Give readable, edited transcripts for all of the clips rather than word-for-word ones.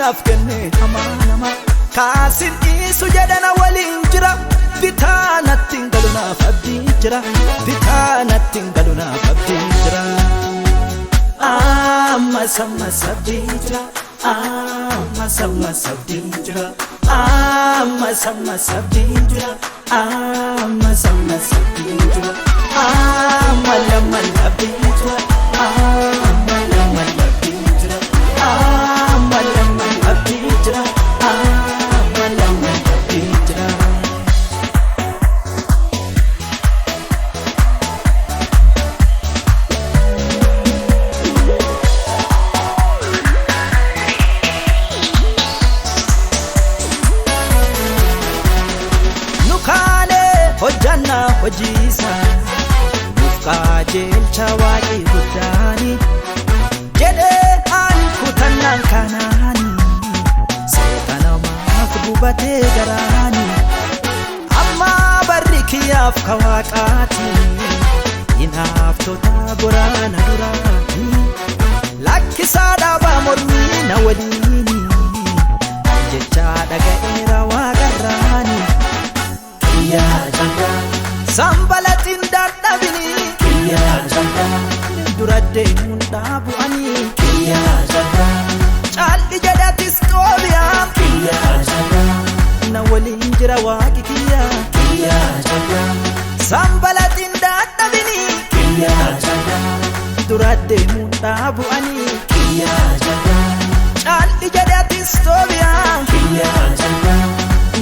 abdiinaaf kenne amaanama. Kaasin dhiisu jedhana waliin jira. Bitaa natti hin galu naaf abdiin jira. Bitaa natti hin galu naaf abdiin jira. Ammas ammas abdiin jira. Ammas ammas abdiin jira. Ammas ammas abdiin jira. Ammas ammas abdiin jira. Ammal ammal abdiin jira. Ammal ammal abdiin jira. Ammal ammal abdiin jira. Ammal ammal abdiin jira. Nu kaanee hojjannaa hojiisa nuuf qajeelcha waaqii guddaani jedhee aan kutannaan kanaani seexanamaaf gubatee garaani amma barri kiyyaaf ka waaqaati hinaaftota goraana duraani lakkisaa dhaabaa mormii na waliini jechaa dhaga'eera waaqarraani. Kiyyaa jalaa, Sambalatiin dadhabini kiyyaa jalaa, dura deemuun dhaabu'anii kiyyaa jalaa, caalli jedhatis xoobiyaa kiyyaa jalaa, na waliin jira waaqi kiyya. Kiyyaa jalaa, Sambalatiin dadhabini kiyyaa jalaa, dura deemuun dhaabu'anii kiyyaa jalaa, caalli jedhatis xoobiyaa kiyyaa jalaa,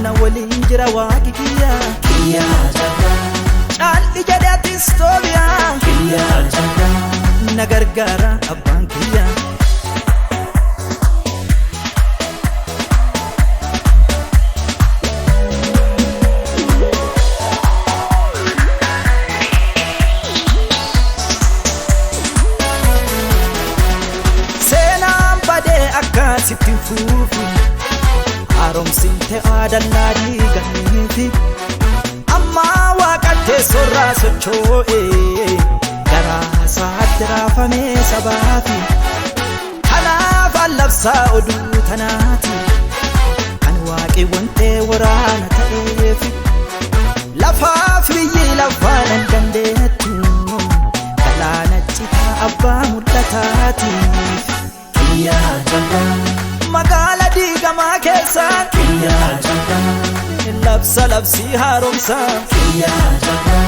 na waliin jira waaqi kiyya. Kiyyaa jalaa, Caalli jedhatis xoobiyaa kiyyaa jalaa, na gargaara abbaan kiyya. Seenaan badee akkasitti hin fuufi haaromsiin ta'aa dallaa diigameefi amma waaqa teessoorraa socho'e garaa isaatti raafamee sabaafi kanaaf allabsaa oduu tanaati kan waaqi wantee waraana ta'eefi lafaaf biyyi lafaan hin dandeettu galaana citaa abbaa mul'ataatiif. Kiyyaa jalaa, Magaala diigamaa keessaa kiyyaa jalaa, labsa labsii haaromsaa kiyyaa jalaa,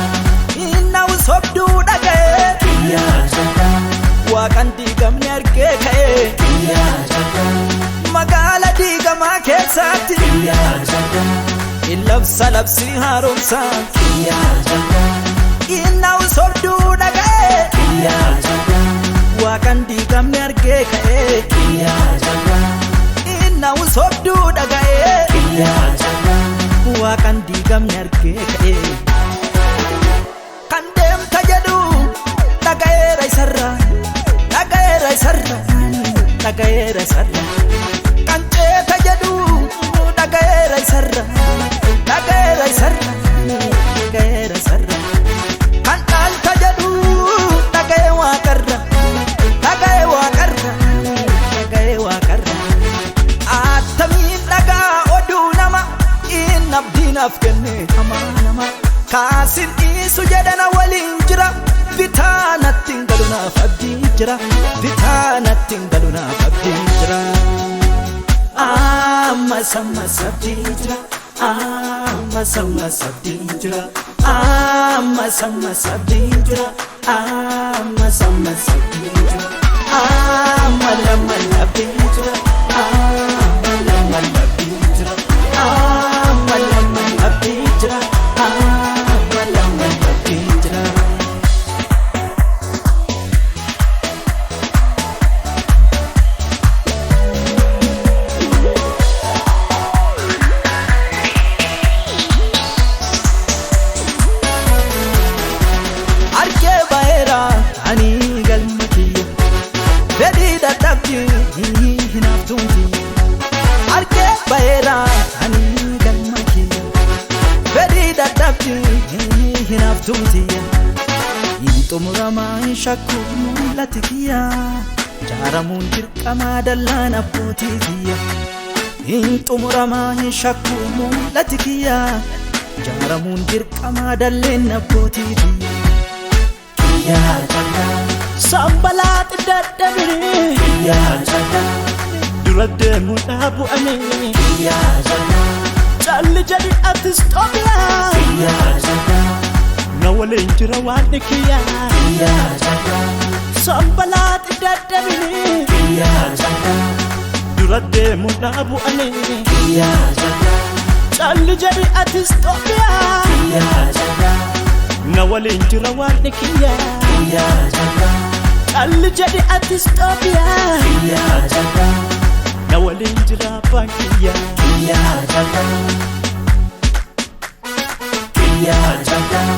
innawu sobduu dhaga'ee kiyyaa jalaa, waaqan diigamne argee ka'ee kiyyaa jalaa, magaala diigamaa keessaatti kiyyaa jalaa, labsa labsii haaromsaa kiyyaa jalaa, innawu sobduu dhaga'ee kiyyaa jalaa, waaqan diigamne argee ka'ee kiyyaa jalaa, innawu sobduu dhaga'ee kiyyaa jalaa, waaqan diigamne argee ka'ee kan deemta jedhu dhaga'eera isarra dhaga'eera isarra dhaga'eera isarra kan ceeta jedhu dhaga'eera isarra dhaga'eera isarra dhaga'eera isarra kan dhaalta jedhu dhaga'ee waaqarra dhaga'ee waaqarra dhaga'ee waaqarra attamiin dhagaa oduu nama inni abdiinaaf kenne amaanama kaasin dhiisu jedhana waliin jira bitaa natti hin galu naaf abdiin jira bitaa natti hin galu naaf abdiin jira. Ammas ammas abdiin jira ammas ammas abdiin jira ammas ammas abdiin jira ammas ammas abdiin jira ammal ammal abdiin jira ammal ammal abdiin jira ammal ammal abdiin jira ammal ammal abdiin jira. Argee ba'eera ani galma kiyya fedhii dadhabdi hinaaftuun kiyya Argee ba'eera ani galma kiyya fedhii dadhabdi hinaaftuun kiyya hin xumuramaa hin shakku mul'ati kiyya. Jaaramuun dirqamaa dallaan abbootii kiyya. Hin xumuramaa hin shakkuu mul'ati kiyya. Jaaramuun dirqamaa dalleen abbootii kiyya. Kiyyaa callaa. Sambalaati dadhabine. Kiyyaa callaa. Dura deemuun dhaabu'ame. Kiyyaa callaa. Calli jedhi atis xoobiyaa. Kiyyaa callaa. Na waliin jira waan kiyya. Kiyyaa callaa. Sambalaati dadhabine. Kiyyaa callaa. Dura deemuun dhaabu'ame. Kiyyaa callaa. Calli jedhi atis xoobiyaa. Kiyyaa callaa. Na waliin jira waan kiyya. Kiyyaa callaa. Calli jedhi atis xoobiyaa. Kiyyaa callaa. Na waliin jira abbaan kiyya. Kiyyaa callaa. Kiyyaa callaa.